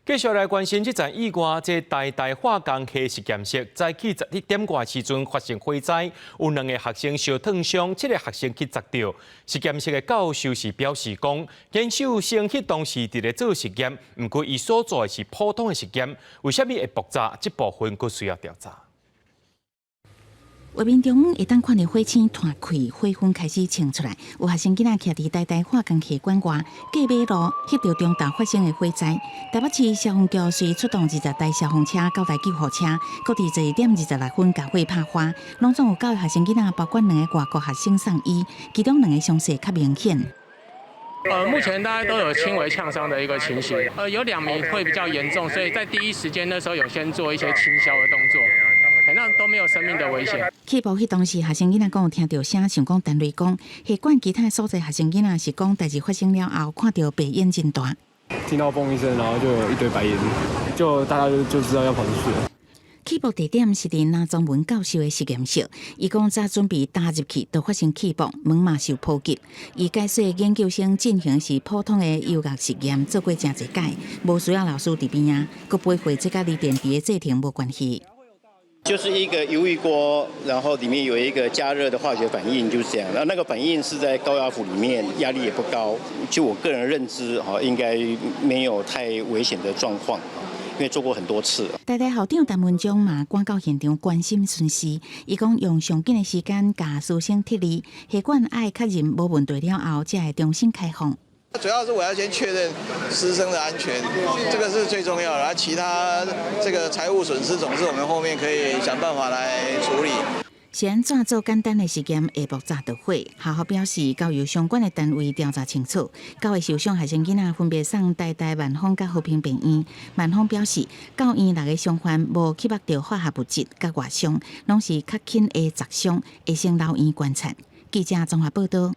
繼續來關心這場意外，這台大化工系實驗室早起11點外時陣發生火災，有兩个學生燒燙傷，七個學生去砸著。實驗室的教授是表示講，研究生彼當時佇咧做實驗，毋過伊所做的是普通的實驗，為啥物會爆炸？這部分閣需要調查。畫面中會當看著火星湠開，火雲開始衝出來。有學生囡仔徛佇台大化工系館外過馬路，翕著中晝發生的火災。台北市消防局隨出動20台消防車、9台救護車，閣佇12點26分共火拍花。攏總有九個學生囡仔，包括兩个外國學生送醫，其中兩个傷勢較明顯。目前大家都有輕微嗆傷的一個情形，有兩名會比較嚴重，所以在第一時間那時候有先做一些清消的動作。那都沒有生命的危險。起爆彼當時，學生囡仔講有聽著聲，想講彈雷公。系館其他所在學生囡仔是講，代誌發生了後，看著白煙真大。聽到嘣一聲，然後就有一堆白煙，就大家就知道要跑出去了。起爆地點是佇林宗文教授的實驗室，伊講早準備踏入去，就發生起爆，門嘛受波及。伊解釋研究生進行是普通的油壓實驗，做過誠濟擺，無需要老師佇邊仔，閣回回這佮鋰電池的製程無關係。就是一個油浴鍋，然後裡面有一個加熱的化學反應，就是這樣。那那個反應是在高壓釜裡面，壓力也不高。就我個人認知，哈，應該沒有太危險的狀況，因為做過很多次。台大校長陳文忠嘛趕到現場關心損失，伊講用上緊的時間共師生撤離，系館愛確認無問題了後，才會重新開放。主要是我要先確認師生的安全，這個是最重要的。而其他這個財物損失，總是我們後面可以想辦法來處理。是按怎做簡單的實驗會爆炸著火？學校表示，交由相關的單位調查清楚。九个受傷學生囡仔分別送台大萬芳佮和平病院。萬芳表示，教院六个傷患無吸入著化學物質佮外傷，攏是較輕的砸傷，會先留院觀察。記者綜合報道。